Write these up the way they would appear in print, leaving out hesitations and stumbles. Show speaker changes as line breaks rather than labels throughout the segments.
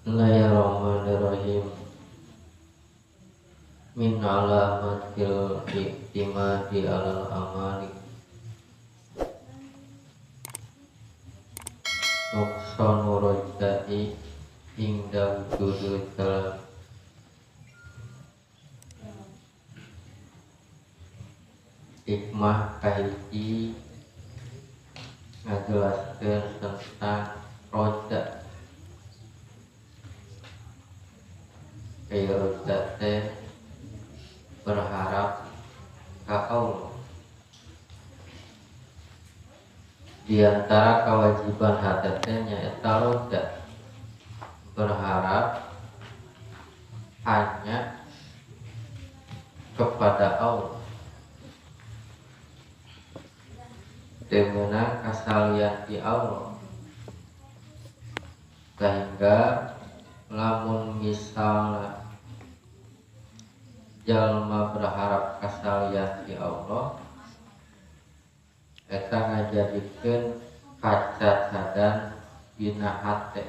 Bismillahirrahmanirrahim. Min alamatil i'timadi alal amali nuqsanu rajai inda wujudil kalam. Hikmah kahiji ngajelaskeun tentang roja. Kaya roja teh berharap ka Allah. Di antara kewajiban hati teh nyaeta roja, berharap hanya kepada Allah. Teu meunang kasalian ti Allah, sehingga lamun misalna jalma berharap kasalian ti Allah, eta ngajadikeun kacacadan dina hate.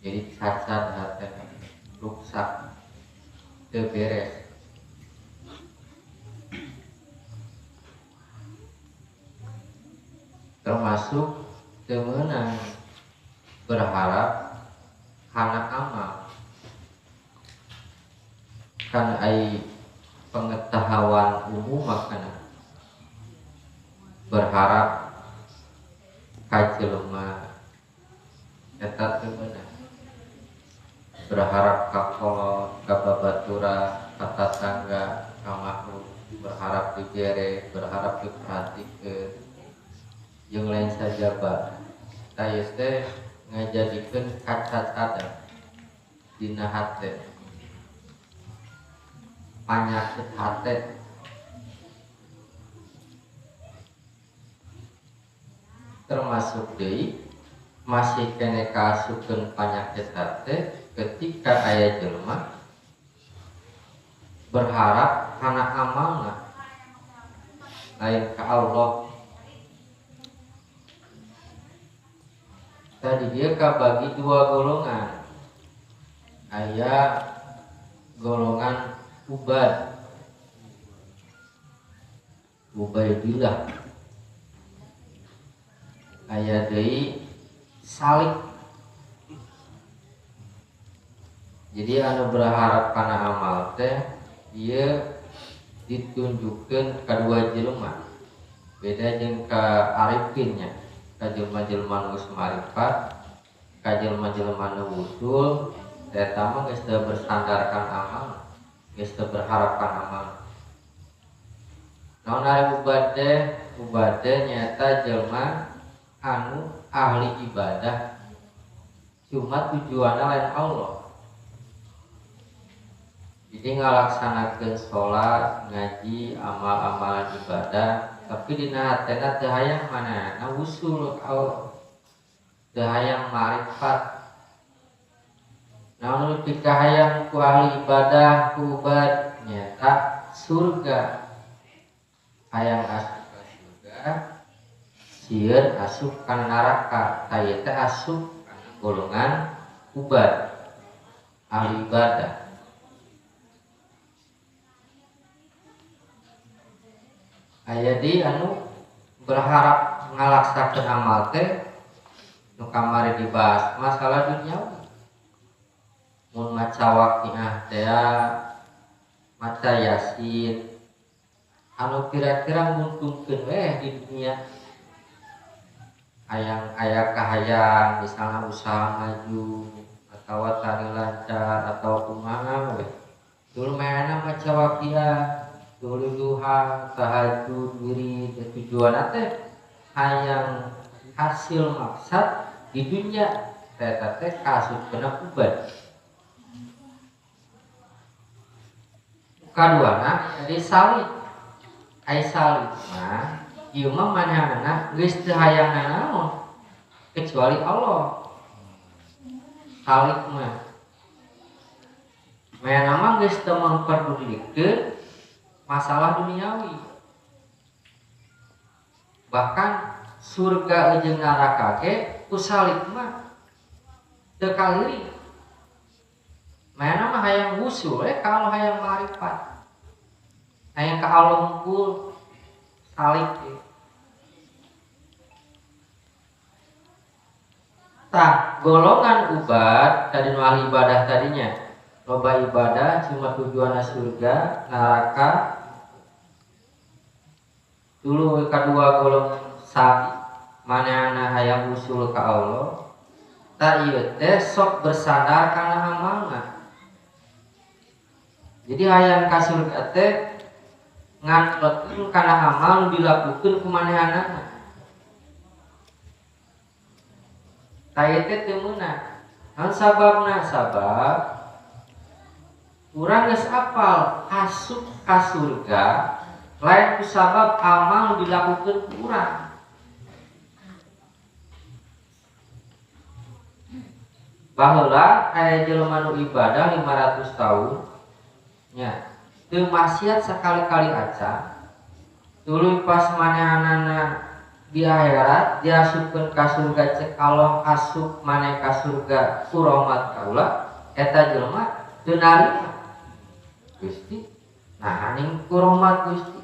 Jadi cacat hate, ruksak, teu beres. Termasuk teu meunang berharap kana amal. Kan ai pengetahuan umum makana berharap ka jelema eta teu meunang. Berharap ka kolot, ka babaturan, ka tatangga, ka makhluk, berharap digere, berharap diperhatikeun, jeung lain sajaba. Tah ieu teh ngajadikeun kacacadan dina hate, panyakit hate. Termasuk deui masih kene kaasupkeun panyakit hate ketika aya jelema berharap kana amalna lain ka Allah. Tadi dia kabagi dua golongan. Aya golongan Ubad, Ubaidillah. Aya deui Salik. Jadi anu berharap kana amal teh ieu ditunjukkeun ka dua jelema. Beda jeung ka arifinnya, ka jelema-jelema nu geus marifat, ka jelema-jelema nu wusul, eta mah geus teu bersandarkan amal, geus teu berharap kana amal. Naon ari ubad teh? Ubad teh nyaeta jelema anu ahli ibadah, cuma tujuanna lain Allah. Jadi ngalaksanakeun salat, ngaji, amal-amalan ibadah, tapi dina hatena teu hayang manehna wusul ka Allah, teu hayang marifat. Naon nu pikahayang ku ahli ibadah ku ubad nyaeta surga. Hayang asup ka surga, sieun asup ka neraka. Tah ieu teh asup kana golongan ubad, ahli ibadah. Aya deui anu berharap ngalaksakeun amal teh nu kamari dibahas masalah duniawi. Mun maca waqiah teh, maca yasin, anu kira-kira nguntungkeun weh di dunia. Hayang aya kahayang misalnya usaha maju atawa tani lancar atau kumaha weh. Dulu mainna maca waqiah, dulu duha, tahajud, wirid, tujuanna teh hayang hasil maksad di dunia. Eta teh kaasupkeun ubad. Kaduana jadi salik. Ai salik mah ieu mah manehna geus teu hayang nanaon kecuali Allah. Salik mah manehna mah geus teu memperdulikeun masalah duniawi. Bahkan surga jeung neraka ge ku salik mah Teu kaliri. Mana mah hayang wusul we ka Allah hayang marifat. Hayang ka Allah hungkul salik ieu. Tah golongan ubad tadi nu ahli ibadah tadinya. Loba ibadah cuma tujuanna surga, neraka. Dulu kedua golongan salik manehna hayang usul ka Allah. Tah ieu teh sok bersandar kana amalna. Jadi hayang ka surga teh ngandelkeun kana amal nu dilakukeun ku manehanana. Tah ieu teh teu meunang. Naon sababna? Sabab urang geus apal asup ka surga lain ku sabab amal nu dilakukeun ku urang. Baheula aya jelema nu ibadah 500 tahun nya teu maksiat sakali-kali acan. Tuluy pas manehanana di akhirat diasupkeun ka surga cek Allah asup maneh ka surga ku rahmat kaula eta jelema teu narima. Gusti nah ning ku rahmat Gusti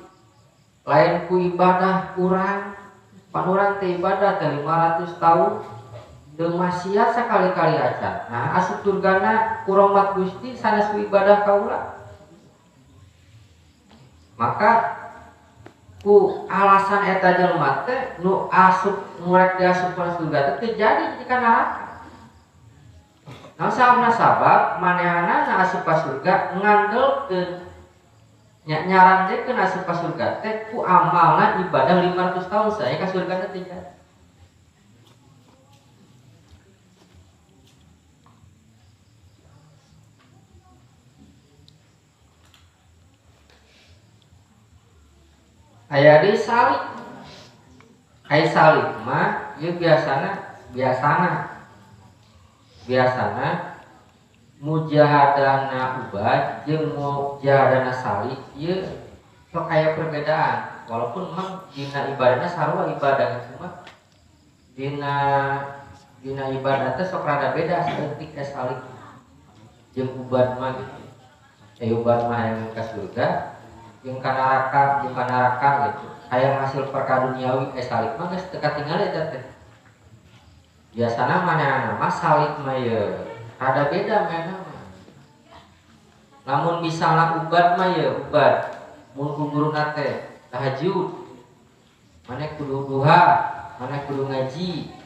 lain ku ibadah urang pan urang teh ibadah teh 500 tahun teu maksiat sakali-kali acan. Nah asup surgana ku rahmat Gusti sanes ku ibadah kaula. Maka ku alasan eta jelema teh nu asup murek diasup ka surga teh teu jadi jadi ka neraka. Nah sababna sabab manehanana asup ka surga ngandelkeun nya nyaranjekeun asup ka surga teh ku amalna ibadah 500 tahun saya ka surga teh teu jadi. Aya di salik. Aya salik mah ieu biasana mujahadana ubad jeung mujahadana salik ieu sok aya perbedaan. Walaupun memang dina ibadahna sarua ibadah cuma dina ibadah teh sok rada beda saeutik ka salik jeung ubad mah gitu. Aya ubad mah hayang ka surga jeung ka neraka, jeung ka neraka gitu. Hayang hasil perkara duniawi salik mah geus teu katingali eta teh. Biasana manehna mah salik mah ye rada beda manehna mah. Lamun misalna ubad mah ye ubad mun ku guruna teh tahajud, maneh kudu duha, maneh kudu ngaji.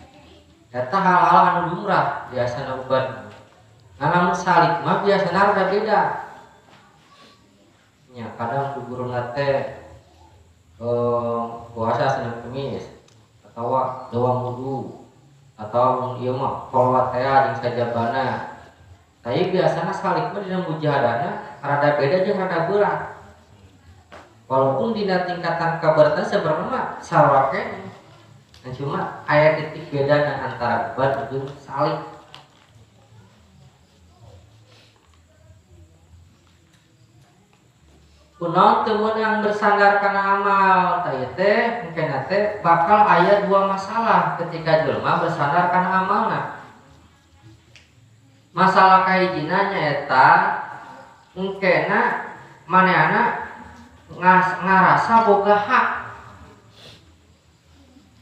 Eta hal-hal anu lumrah biasana ubad. Nah lamun salik mah biasana rada beda. Nya kadang ku guruna teh puasa Senin Kamis atawa doa wudu atau mun ieu mah kolwat teh jeung sajabana. Tapi biasana salik mah dina mujahadana rada beda jeung rada berat. Walaupun dina tingkatan kabartan sebenarnya mah sarua keneh. Nah, cuma aya titik bedana antara ubad jeung salik. Kunaon teu meunang bersandar kana amal tah ieu teh engkena teh bakal aya dua masalah ketika jelema bersandar kana amalna. Masalah kahijina nyaeta engkena manehna ngarasa boga hak.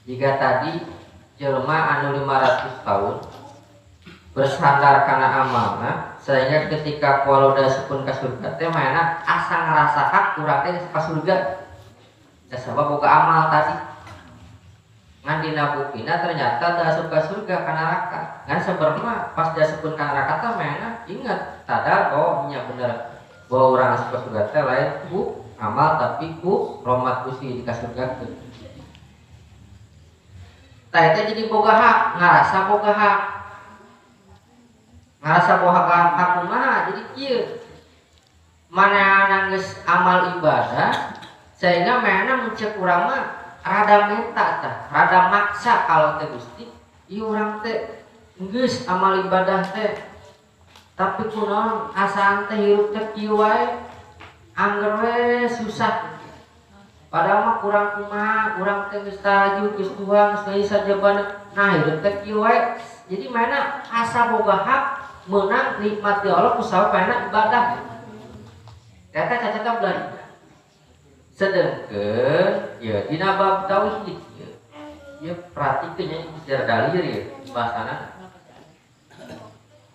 Jika tadi jelema anu 500 tahun bersandar kana amalna sehingga ketika kualoda sukun ka surga teh manehna asa ngarasa hak urang teh ka surga. Da sabab boga amal tadi. Ngan dina buktina ternyata teu asup ka surga ka neraka. Ngan sebenarnya pas diasupkeun ka neraka teh manehna inget sadar oh nya bener bahwa urang asup ka surga teh lain ku amal tapi ku rahmat Gusti di ka surga teh. Tah eta jadi boga hak, ngarasa boga hak. Ngarasa boga hak kumaha? Jadi kieu. Manehna geus amal ibadah sehingga manehna mun ceuk urang mah rada menta tah, rada maksa kalau teh Gusti, ieu urang teh geus amal ibadah teh. Tapi kunaon asaan teh hirup teh kieu wae, angger we susah. Padahal mah kurang kumaha, urang teh geus tahajud, geus duha, geus ngaji sajabana. Nah hirup teh kieu wae. Jadi mana asa boga hak menang nikmat di Allah kusabab mana ibadah. Eta cacatna belah. Sedengkeun ya dina bab tauhid ya. Ya perhatikeun nya secara dalil ya pembahasanna.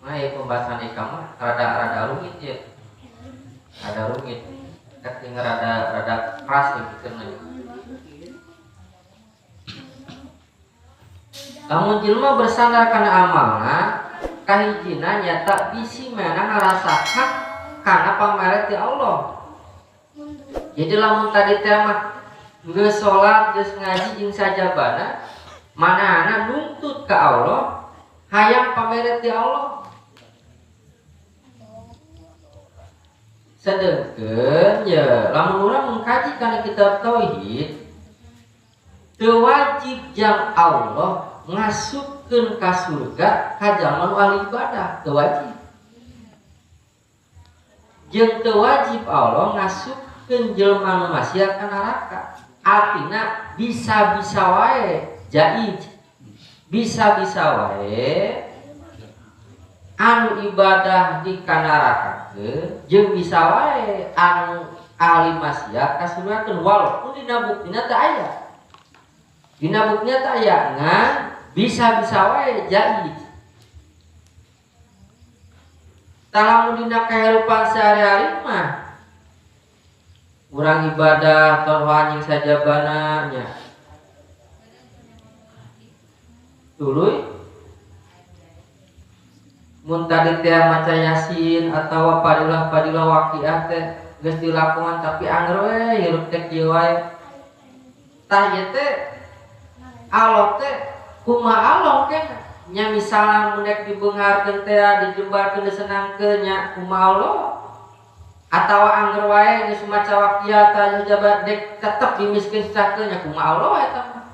Nah ya pembahasan ieu mah rada-rada rumit ya. Rada rumit. Keting rada keras ya pikirna. Lamun jelema bersandar kana amalna kahijina nyata bisi mana ngarasa hak kana pamere ti Allah. Jadi lamun tadi teh mah geus salat geus ngaji jeung sajabana manehna nuntut ka Allah hayang pamere ti Allah. Sedengkeun ya lamun urang mengkaji kana kitab tauhid teu wajib jang Allah ngasupkeun ka surga ka jalma nu ahli ibadah, teu wajib. Jeung teu wajib Allah ngasupkeun jelema nu maksiat ka neraka. Artina bisa-bisa wae jaiz. Bisa-bisa wae anu ibadah di kanarakakeun jeung bisa wae anu ahli maksiat ka surgakeun walaupun dina buktina teu aya. Dina buktina teu aya ngan bisa-bisa wae jaiz. Tah lamun dina kahirupan sehari-hari mah urang ibadah toh anjing sajabana nya. Tuluy mun tadi teh maca Yasin atawa padilah-padilah waqiah teh geus dilakukan tapi angger we hirup teh kieu wae. Tah ieu teh Allah teh kumaha Allah teh nya misalna mun rek dibeungharkeun teh dijembarkeun disenangkeun nya kumaha Allah atawa angger wae geus maca waqiah tah jabat dek tetep dimiskin susahkeun nya kumaha Allah eta mah.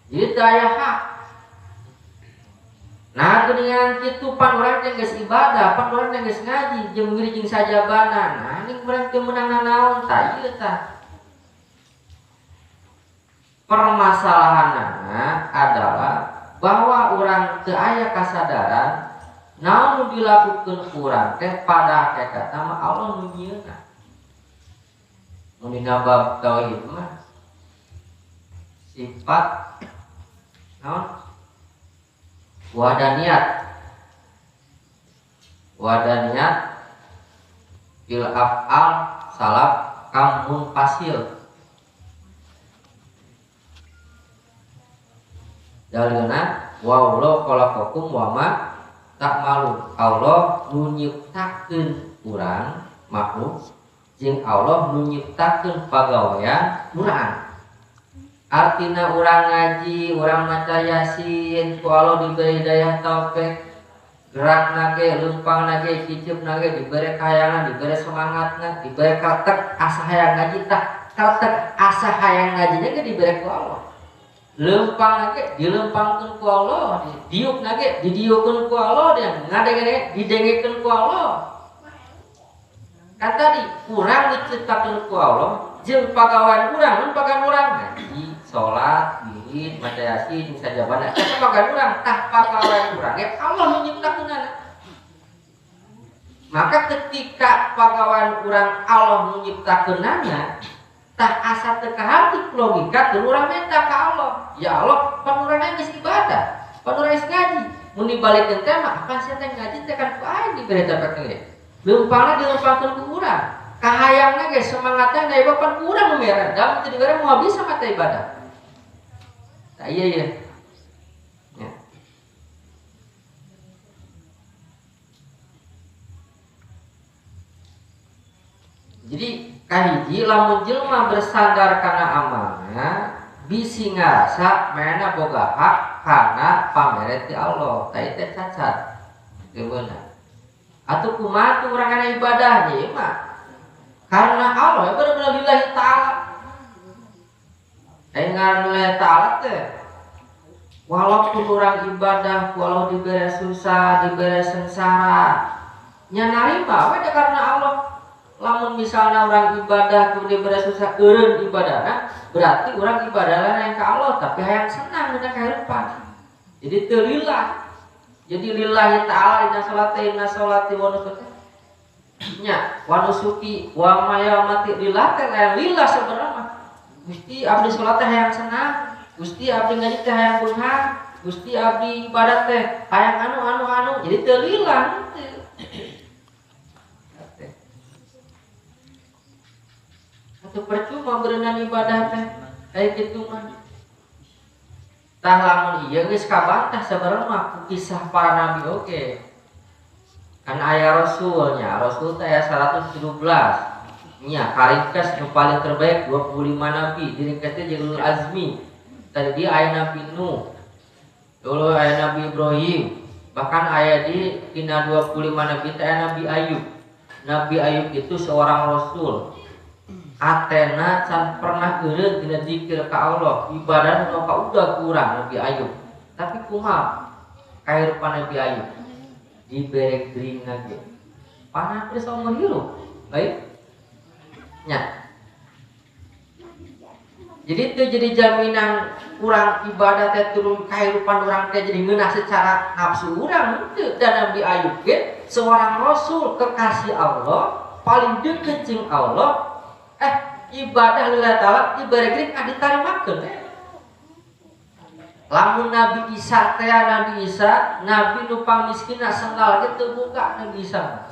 Jadi teu aya hak. Nah geuningan kitu pan urang teh geus ibadah, pan urang teh geus ngaji jeung wirid jeung sajabana. Nah ning urang teu meunang nanaon tah ieu tah. Permasalahanna adalah bahwa urang teu aya kasadaran naon nu dilakukeun urang teh pada hakikatna mah Allah nu nyieunna. Mun dina bab tauhid mah sifat naon? Wadaniyat. Wadaniyat fil af'al salaf kam munfasil. Dalilna wa Allah khalaqakum wa ma ta'malun. Allah nu nyiptakeun urang makhluk jeung Allah nu nyiptakeun pagawean urang. Artina urang ngaji, urang maca Yasin, ku Allah diberi hidayah taufik, gerak nage, leumpang nage, cicip nage, diberi kahayangan, diberi semangatna, diberi kretek asa hayang ngaji tah, kretek asa hayang ngajinya ge diberi ku Allah. Leumpang nage dileumpangkeun ku Allah, diuk nage didiukeun ku Allah, dan ngadenge didengekeun ku Allah. Kan tadi urang diciptakeun ku Allah jeung pagawean urang, mun pagawean urang ngaji, salat, wirid, maca Yasin, jeung sajabana eta pagawean urang, tah pagawean urang ge Allah nu nyiptakeunana. Maka ketika pagawean urang Allah nu nyiptakeunana, tah asa teu kaharti logika teu urang menta ka Allah. Ya Allah, pan urang geus ibadah, pan urang geus ngaji. Mun dibalikeun teh mah apan sia teh ngaji teh kan ku aing dibere dapet ge. Leumpangna dileumpangkeun ku urang. Kahayangna ge semangatna da ieu pan ku urang nu mere. Da mun teu dibere moal bisa mah teh ibadah. Tah ieu ye. Ya. Jadi kahiji lamun jelema bersandar kana amalna bisi ngarasa manehna boga hak kana pamere ti Allah. Tah ieu teh cacat. Teu beunang. Atuh kumaha tuh urang kana ibadah ieu mah? Karena Allah bener-bener lillahi ta'ala. Ngaran lillahi ta'ala teh walaupun orang ibadah walau diberi susah, diberi sengsara, nya narima we karena Allah. Lamun misalnya orang ibadah tuh diberi susah eureun ibadahna, berarti orang ibadahna yang ka Allah tapi hayang senang dina kahirupan. Jadi teu lillah. Jadi lillahi ta'ala dina salat teh inna sholati wa nusuki nya wa nusuki wa mayamati lillah teh lain lillah sebenarnya mah. Gusti abdi salat teh hayang senang, Gusti abdi ngaji teh hayang beunghar, Gusti abdi ibadat teh hayang anu anu anu. Jadi teu lillah teu. Atuh percuma berenang ibadah teh kayak kitu mah. Tah lamun ieu geus kabantah sabareng mah ku kisah para nabi oge. Kan aya rasulnya, rasul teh aya 117. Nya karingkes nu paling terbaik 25 nabi, diringkes teh jeung ulul azmi. Tadi dia aya Nabi Nuh. Dulu aya Nabi Ibrahim, bahkan aya di dina 25 nabi teh aya Nabi Ayub. Nabi Ayub itu seorang rasul. Atena can pernah eureun dina zikir ka Allah, ibadah nu ka udah kurang Nabi Ayub. Tapi kumaha kahirupan Nabi Ayub? Dibere geringan ge. Panah teh saumur hirup. Baik. Nya. Jadi itu jadi jaminan kurang ibadah teh turun kehidupan orang teh jadi ngeunah secara nafsu urang teu. Dan Nabi Ayub ge seorang rasul kekasih Allah, paling deket jeung Allah. Ibadah lillahi ta'ala dibere gering ditarimakeun. Lamun Nabi Isa teh Nabi Isa, nabi nu pangmiskinna senggal ge teu boga Nabi Isa.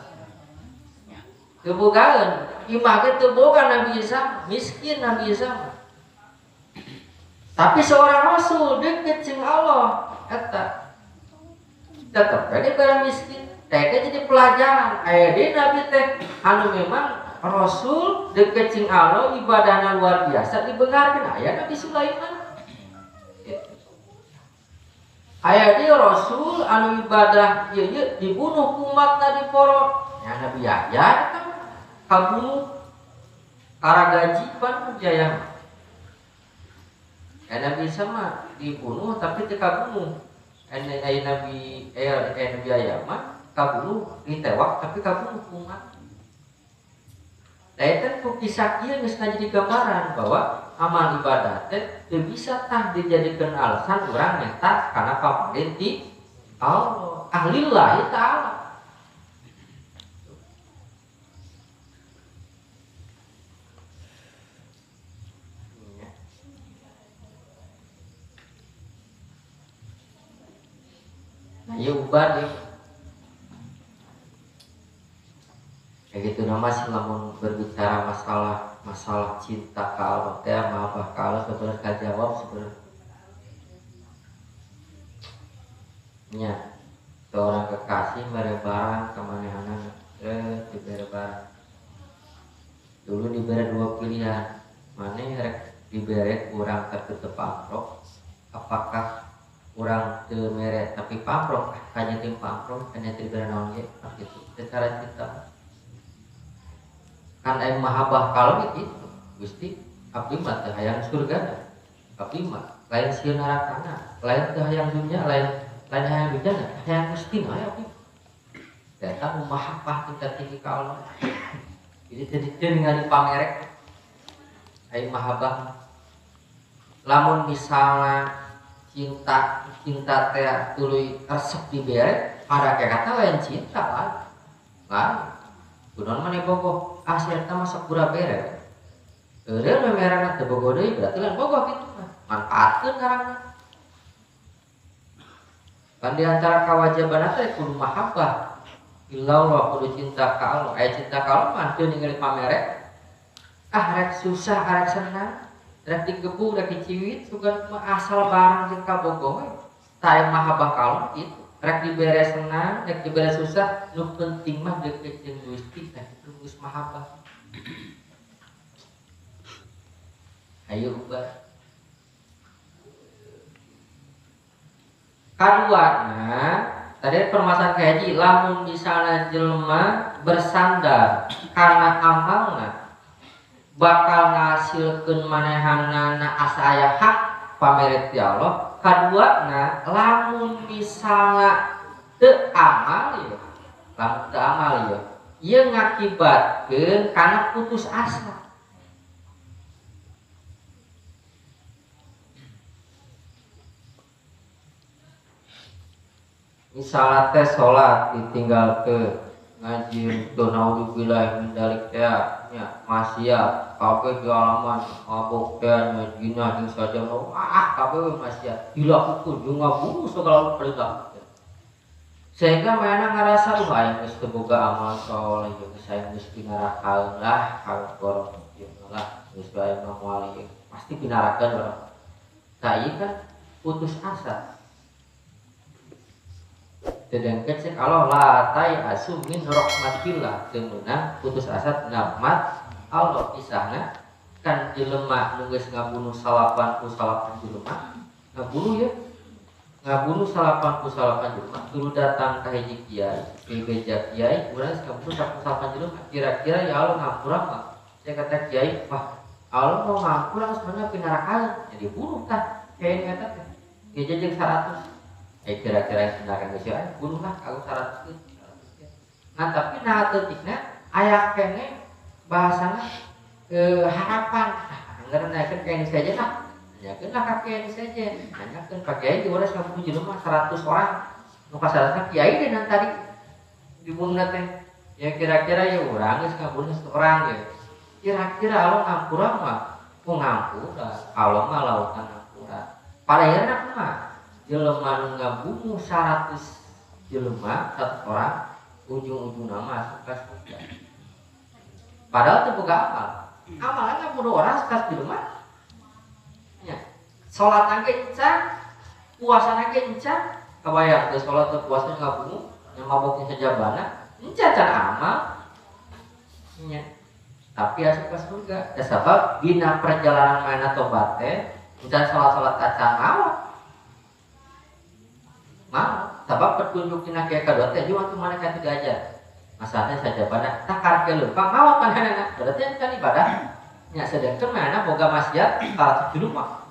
Teu bogaeun, imah ge teu boga Nabi Isa, miskin Nabi Isa. Tapi seorang rasul deket jeung Allah eta. Tetep we barang miskin. Teh jadi pelajaran. Aya deui nabi teh anu memang rasul deket jeung Allah ibadahna luar biasa dibengarkeun aya Nabi Sulaiman. Aya deui rasul anu ibadah ieu ieu dibunuh ku umatna diporo. Nya Nabi Yahya eta kabunuh karagaji pan jaya. Ya Nabi Isa mah dibunuh tapi teu kabunuh. Aya Nabi Nabi Yahya mah kabunuh ditewak tapi kabunuh ku umat. Nah itu ku kisah ieu geus jadi gambaran bahwa amal ibadah teh teu bisa tah dijadikeun alasan urang minta kana pamarentah ti Allah. Ahlillahi ta'ala. Nah, ya ubah deh. Kayak gitu nama sih lamun berbicara masalah cinta ka Allah teh mahabbah ka Allah sebenarnya kajawab sebenarnya. Nya seorang kekasih mere barang ka manehanana dibere barang. Dulu dibere dua pilihan, maneh rek dibere urang tapi teu pamprok, apakah urang teu mere tapi pamprok, hanya teu pamprok, hanya teu dibere naon ge gitu. Secara cinta kan aya mahabbah kalau gitu Gusti abdi mah teu hayang surga, abdi mah lain sieun nerakana, lain teu hayang dunya, lain hayang dunya, hayang Gusti mah abdi. Eta mahabbah tingkat tinggi ka Allah. Jadi teu teu ningali pamerek aya mahabbah. Lamun misalna cinta teh tuluy resep dibere, pada kata lain cinta lah. Lain. Kunaon maneh bogoh? Ah si eta mah sok pura bere. Eureun memerana teu bogoh deui berarti lain bogoh kitu mah. Manfaatkeun ngaranna. Kan di antara kewajiban teh kudu mahabbah. Illallah kudu cinta ka Allah. Aya cinta ka Allah mah teu ningali pamere. Ah rek susah, rek senang, rek digebug, rek diciwit, sugan mah asal barang jeung kabogoh we. Tah aya mahabbah ka Allah kitu. Rek dibere senang, rek dibere susah, nu penting mah deket jeung Gusti teh itu geus mahabbah. Ayo ubah. Kaduana, tadi permasalahan kayak lamun misalnya jelema bersandar karena amalna bakal ngasilkeun manehanana asa aya hak pamere ti Allah. Kaduana lamun misalna teu amal ieu, lamun teu amal ieu, ieu ngakibatkeun kana putus asa. Misalnya teh sholat ditinggal ke ngaji teu naudzubillah min dzalik teh nya maksiat kabeh di alaman mabok teh nya zina jeung saja wah kabeh maksiat dilakukeun jeung ngabunuh segala perintah sehingga mana ngarasa duh aing geus teu boga amal soleh geus aing geus pinarakaeun lah kawin gorong ieu lah geus bae mah moal ieu pasti pinarakeun urang tah ieu kan putus asa. Sedangkan cek Allah la tai asu min rahmatillah teu meunang putus asa tina rahmat Allah kisahna kan jelema nu geus ngabunuh 89 jelema ngabunuh ya ngabunuh 89 jelema tuluy datang ka hiji kiai bebeja kiai urang geus ngabunuh 89 jelema kira-kira ya Allah ngampura mah cek kata kiai wah Allah mau ngampura geus meunang pinarakaeun jadi bunuh tah kiai eta teh geus jeung 100 kira-kira yang sebenarnya geus ya bunuhlah aku 100 nah tapi nah teutikna aya keneh bahasana harapan anggar naikeun ka ini saja lah nanyakeun lah ka kiai saja nanyakeun ka kiai urang ngabunuh jelema 100 orang nu kasarasna kiai deui tadi dibunuhna teh ya kira-kira ya urang geus ngabunuh 1 orang ya kira-kira Allah ngampura mah ku ngampura Allah mah lautan ngampura pada akhirna kumaha jelema nu ngabunuh 100 jelema 1 orang ujung-ujungna masuk ka surga. Padahal teu boga amal. Amalna ngabunuh orang 100 jelema. Nya. Salat ge encan, puasana ge encan, kabayang teu salat teu puasa ngabunuh, nya mabok sajabana, encan can amal. Nya. Tapi asup ka surga. Da sabab dina perjalanan mana tobat teh, encan salat-salat acan maot. Mau, sebab petunjuk dina kieu kadua teh jeung mana ka tiga aja. Masalahnya sajabana takar ke leumpang maot manehna. Berarti kan ibadah nya sedangkan mana boga maksiat 100 jelema.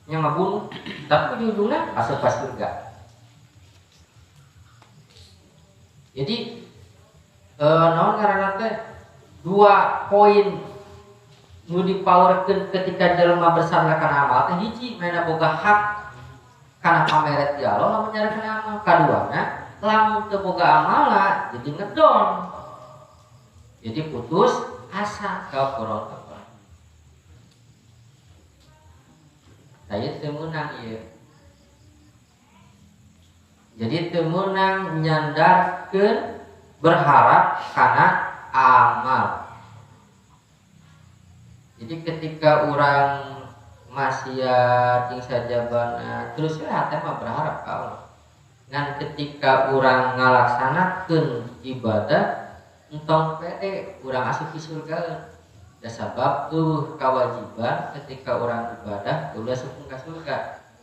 Nya ngabunuh, tapi ujung-ujungna asup ka surga. Jadi naon ngaranna teh dua poin nu dipawerkeun ketika jelema bersandar kana amal teh hiji mana boga hak kana pameret ya Allah lamun nyarakeun amal kaduana lamun teu boga amala jadi ngedon jadi putus asa ka kurang apa saya teu meunang ieu jadi teu meunang nyandarkeun berharap kana amal. Jadi ketika urang maksiat jeung sajabana terus we hate mah berharap ka Allah. Ngan ketika urang ngalaksanakeun ibadah entong pede urang asup di surga. Da sabab eueuh kawajiban ketika urang ibadah ulah asup ka surga.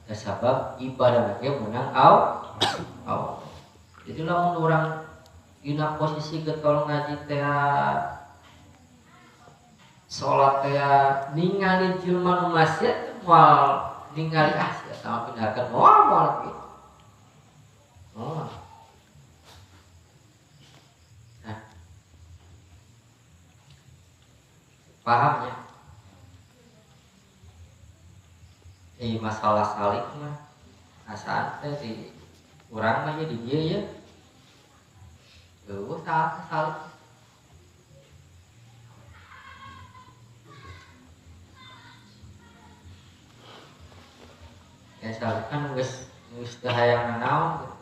Da sabab ibadah ge meunang Allah. Jadi lamun urang dina posisi getol ngaji teh salat teh ningali jelema nu maksiat moal ningali ah sia sama pindahkeun moal moal kitu. Moal. Nah. Paham ya? Masalah salik mah asaan teh di urang mah di dieu ya. Eueuh salah salik. Ya salik kan geus teu hayang nanaon gitu.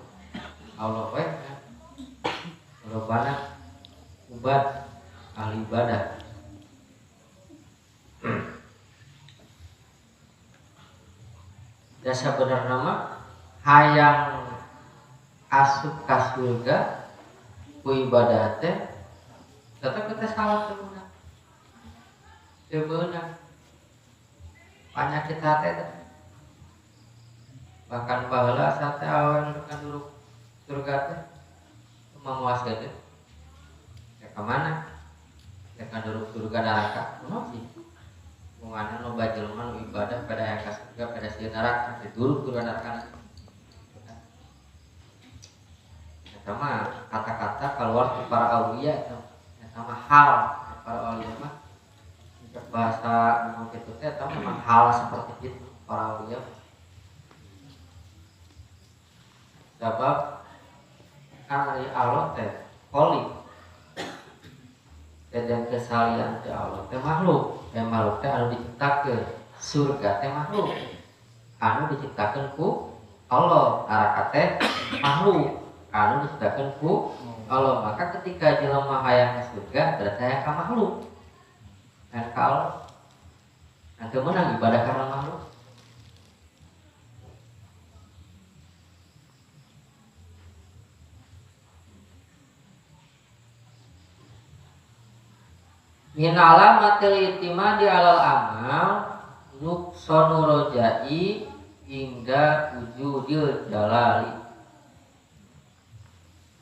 Allah we robana ubat ahli ibadah. Da sabenerna mah hayang asup ka surga ku ibadah teh tetep kita salah teu meunang. Teu meunang. Panyakit hate teh. Bahkan baheula sate awewe nu ka duruk surga teh mamuaskeun teh. Ya ka mana? Ya ka duruk surga neraka. Kumaha sih? Mungana loba jelema nu ibadah pada aya ka surga pada sieun neraka, diduruk surga neraka. Eta mah kata-kata keluar di para aulia eta mah hal para aulia mah untuk bahasa ngomong kitu teh eta memang hal seperti itu para aulia. Sebab Kan ari Allah teh khalik. Dan kesalian teh Allah teh makhluk, teh makhluk teh anu diciptakeun. Surga teh makhluk anu diciptakeun ku Allah, neraka teh makhluk anu diciptakeun ku Allah. Maka ketika jelema hayang ka surga berarti hayang ka makhluk. Dan kalau nanti menang ibadah karena makhluk. Min alamatil itimadi alal amal nuqsanu rojai hingga wujudil jalali.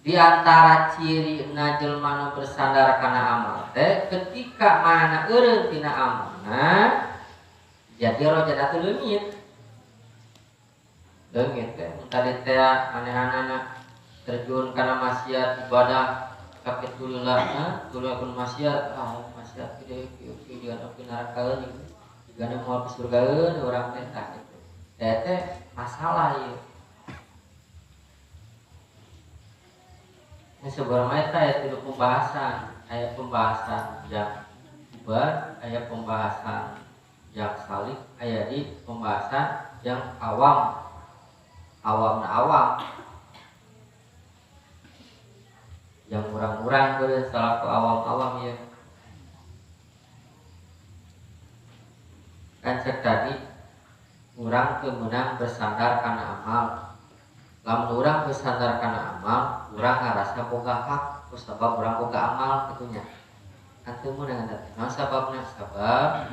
Di antara ciri jelma nu bersandar kana amal teh ketika mana eureun tina amalna jadi rojana teh leungit. Leungit teh tadi teh aneh-anehna terjun kana maksiat ibadah kapitulilahna tuluy maksiat maksiat kieu kieu kieu jeung oke nerakaeun jeung moal ke surgaeun urang teh tah kitu. Teh teh masalah ieu. Ini sebenarnya eta aya tilu pembahasan, aya pembahasan yang ubar, aya pembahasan yang salik, aya di pembahasan yang awam. Awamna awam. Yang urang-urang beureun salaku awam-awam ieu. Kan cek tadi urang teu meunang bersandar kana amal. Lamun urang bersandar kana amal, urang ngarasa boga hak kusabab urang boga amal kitu nya. Kan teu meunang eta teh. Naon sababna? Sabab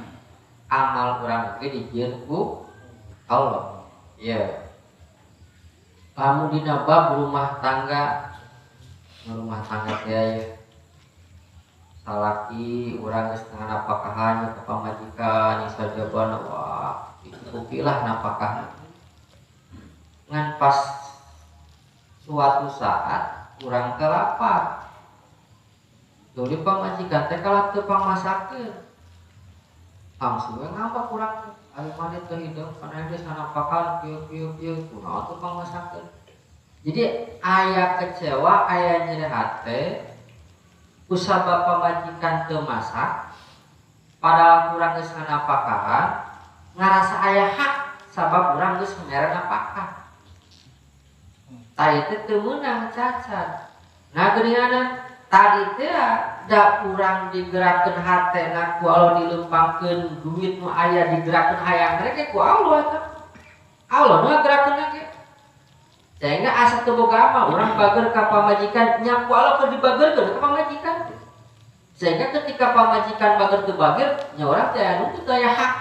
amal urang ge dijieun ku Allah. Ieu. Lamun dina bab rumah tangga, rumah tangga teh aya salaki urang geus nganapakahan ka pamajikan sajabana wah dicukupi lah napakahna. Ngan pas suatu saat urang teh lapar. Tuluy pamajikan teh kalah teu pangmasakeun. Langsung we ngambek urang ari maneh teh hideung kana geus nganapakan kieu kieu kieu kunaon teu pangmasakeun. Jadi aya kecewa, aya nyeri hate kusabab pamajikan teu masak padahal urang geus nganapakahan ngarasa aya hak sabab urang geus mere napakah. Tah ieu teu meunang cacat. Nah geuninganna tadi teh da urang digerakkeun hatena ku Allah dilempangkeun duit nu aya digerakkeun hayang rek ku Allah eta. Allah nu ngagerakeun ge. Sehingga asa teu boga amal urang bager ka pamajikan nya ku Allah keur dibagerkeun ka pamajikan. Sehingga ketika pamajikan bager teu bager nya urang teh anu teu aya hak.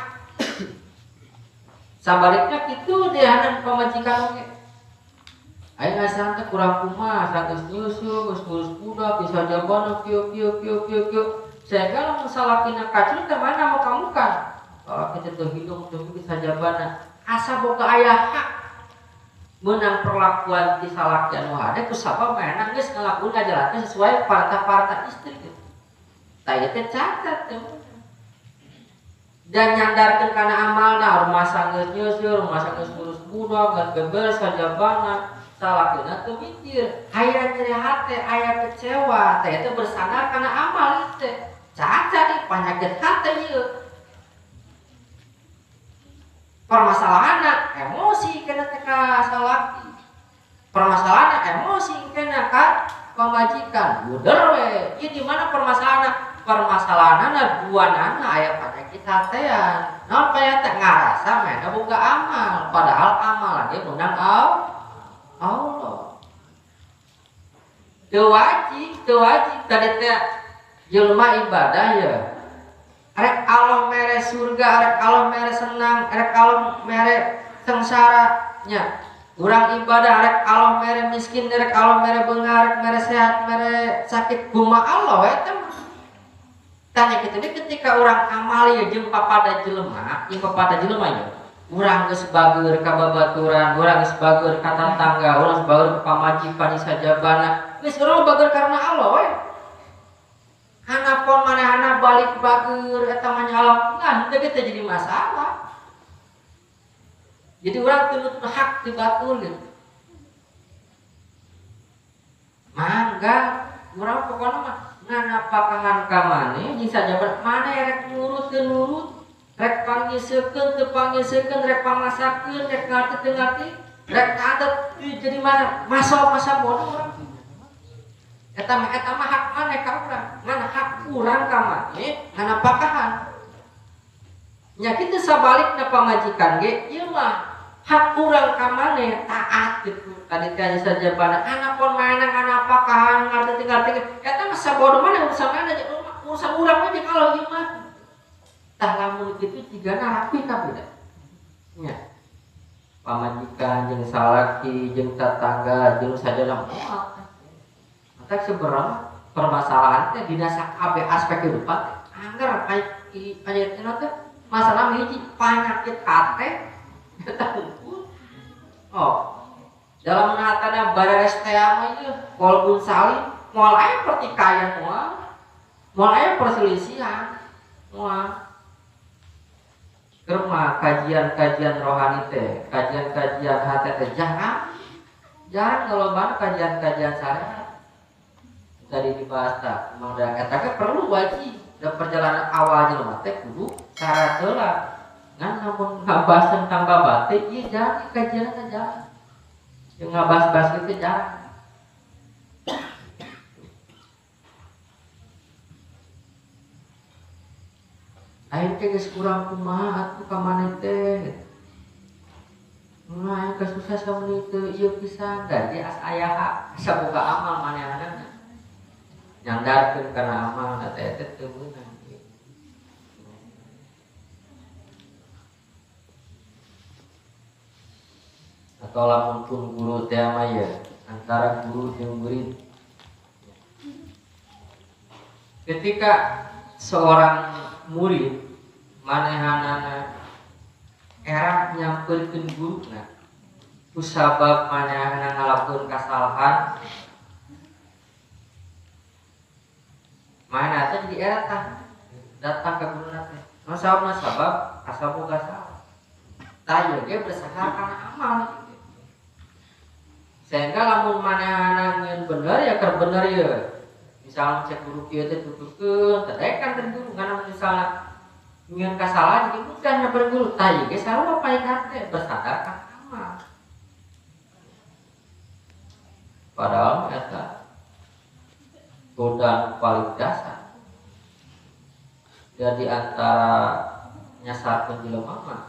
Sabalikna kitu dehanan pamajikan oge. Aing ngasaan teh kurang kumaha, sageus nyusu, geus ngurus budak, bisa jabana kieu kieu kieu kieu kieu. Sehingga lamun salakina kacrut teh mana mau kamukan. Salaki teh teu hidung teu bisa jabana. Asa boga aya hak menang perlakuan ti salaki anu hade kusabab manehna geus ngalakukeun ngajalankeun sesuai parta-parta istri gitu. Tah ieu teh cacat teh. Dan nyandarkeun kana amalna, rumah geus nyeuseur, rumah geus ngurus budak, geus beberes sajabana. Salakina teu mikir, aya nyeri hate, aya kecewa, teh itu bersandar kana amal teh. Cacat ieu panyakit hate ieu. Permasalahanna emosi kana teh ka salaki. Permasalahanna emosi kana ka pamajikan. Buder we. Ieu di mana permasalahanna? Permasalahanna duanana aya panyakit hatean. Naon panyakit ngarasa manehna boga amal, padahal amal ge meunang Allah. Teu wajib tadi teh jelema ibadah ya. Rek Allah mere surga, rek Allah mere senang, rek Allah mere sengsara nya. Urang ibadah rek Allah mere miskin, rek Allah mere beunghar, rek mere sehat, mere sakit, kumaha Allah we teh. Tanya kitu deui ketika urang amal ya jeung papada jelema, ieu papada jelema ya. Urang geus bager ka babaturan, urang geus bager ka tatangga, urang geus bager ka pamajikan sajabana. Geus urang bager karena Allah we. Hanapon manehna balik bager eta mah nya Allah, nah henteu ge teh jadi masalah. Jadi urang teu hak ti batur gitu. Mangga urang pokona mah nganapakahan ka maneh jeung sajabana maneh rek nurut teu nurut, rek pangisekeun teu pangisekeun, rek pamasakeun, rek ngarti teu ngarti, rek adat jadi mana masa masa bodoh urang. Eta mah hak maneh ka urang, ngan hak urang ka maneh nganapakahan. Nya kitu sabalikna pamajikan ge ieu mah hak urang ka maneh taat gitu. Tadi teh sajabana anapon maneh nganapakahan ngarti teu ngarti eta mah sabodoh maneh urusan maneh urusan urang mah jeung Allah ieu mah. Tah lamun kitu jigana rapi kabeh da. Nya. Pamajikan jeung salaki jeung tatangga jeung sajabana moal. Maka sebenarnya permasalahan teh dina sakabeh aspek kehidupan teh angger aya teh masalah hiji penyakit hate eta hungkul. Oh, dalam hatana barares teh mah ieu kolbun salim moal aya pertikaian moal, moal aya perselisihan moal. Keur mah kajian-kajian rohani teh, kajian-kajian hate teh jarang. Jarang lolobana kajian-kajian syariat. Tadi dibahas tak, memang dah katakan perlu wajib dan perjalanan awalnya mah teh kudu syarat heula. Ngan lamun ngabahas tentang babate ieu jarang kajian teh jarang. Jeung ngabahas-bahas kitu jarang. Aing teh geus kurang kumaha atuh ka maneh teh. Mun aing kasusah samun teu ieu pisan da ge asa aya hak asa boga amal manehanana. Nyandarkeun kana amal da teh teu meunang. Atau lamun pun guru teh mah ye antara guru jeung murid. Ketika seorang murid manehanana era nyamperkeun guruna kusabab manehanana ngalakukeun kasalahan mana teh jadi era tah datang ke guruna teh sababna sabab asa boga salah tah ieu ge bersahar kana amal sehingga lamun manehana nyeun bener ya keur bener ye misalnya cek guru kieu teh tuturkeun teh kan teh guru kana misalnya nyeun kasalahan jadi mudah nyamperin guru tah ieu ge sarua paekan teh bersandar kana amal padahal eta godaan paling dasar jadi antara nyasarkeun jelema mah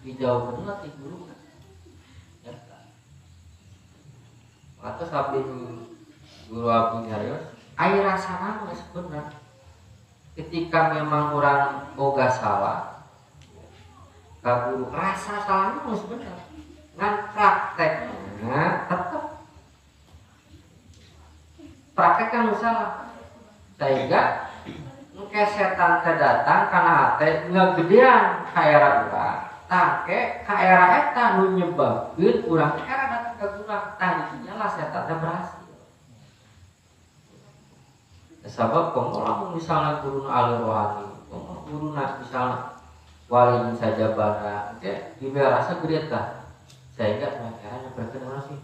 dijauhkeun ti guru eta atau abdi guru abdi nyarios aya rasana geus bener ketika memang urang boga salah ka guru rasa salahna geus bener ngan praktekna tetep praktek kan salah sehingga engke setan teh datang kana hate ngegedean ka era urang tangke ka era eta nu nyebabkeun urang era datang ka urang tah didinya lah setan teh berhasil sabab komo lamun misalna guruna ahli rohani komo guruna misalna wali sajabana engke dibere rasa gede tah sehingga era nyebabkeun urang sih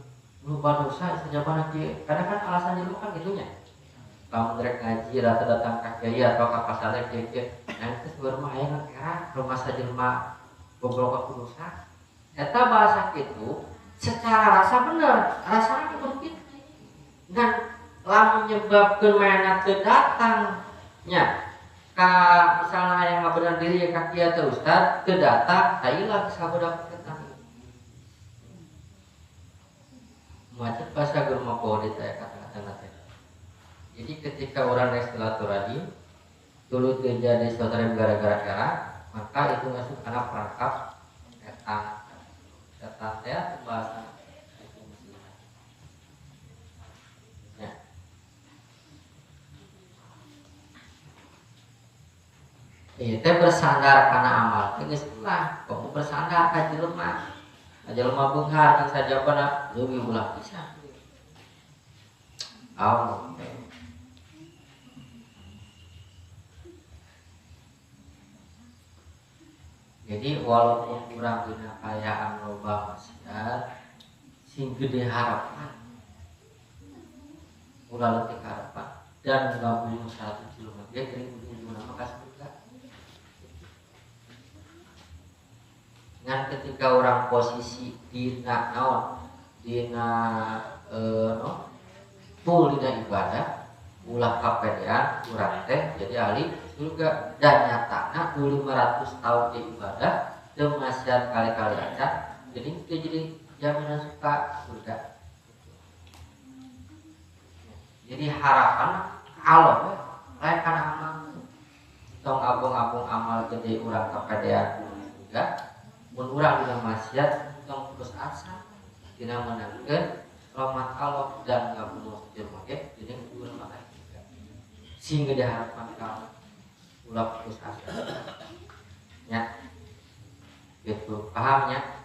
lupa dosa sajabana kieu karena kan alasan jelema kan gitunya kamu rek ngaji atau datang ka kiai atau ka pasar kieu kieu nah itu sebenarnya mah aya era rumah sajelema goblok aku dosa eta bahasa kitu secara rasa bener rasana berpikir dan lamun nyebabkeun manehna teu datang nya ka misalna hayang ngabener diri ka kiai teh ustad teu datang tailah saboda ketang macet bahasa guru mah teh kata-kata teh. Jadi ketika orang rek silaturahim tuluy teu jadi silaturahim gara-gara era maka itu masuk karena perangkap setan. Setan teh bahasa ya. Ieu teh bersandar kana amal teh geus ulah, komo bersandar ka jelema. Jelema beunghar jeung sajabana leuwih ulah pisan. Aw. Jadi walaupun kurang dina kayaan loba maksiat sing gede harapan. Ulah leutik harapan dan ngabunuh 100 jelema ge geuning ujung-ujungna mah ka surga. Ngan ketika orang posisi dina naon dina no full dina ibadah ulah kapedean urang teh jadi ahli surga dan nyatana 500 tahun di ibadah teu maksiat kali-kali acan jadi teu jadi jaminan suka surga. Jadi harapan Allah we lain kana amal tong abong-abong amal gede urang kapedean surga mun urang dina maksiat tong putus asa dina meunangkeun rahmat Allah dan ngabunuh jelema ge jadi urang mah surga sing gede harapan ka Allah ulah putus asa nya gitu pahamnya.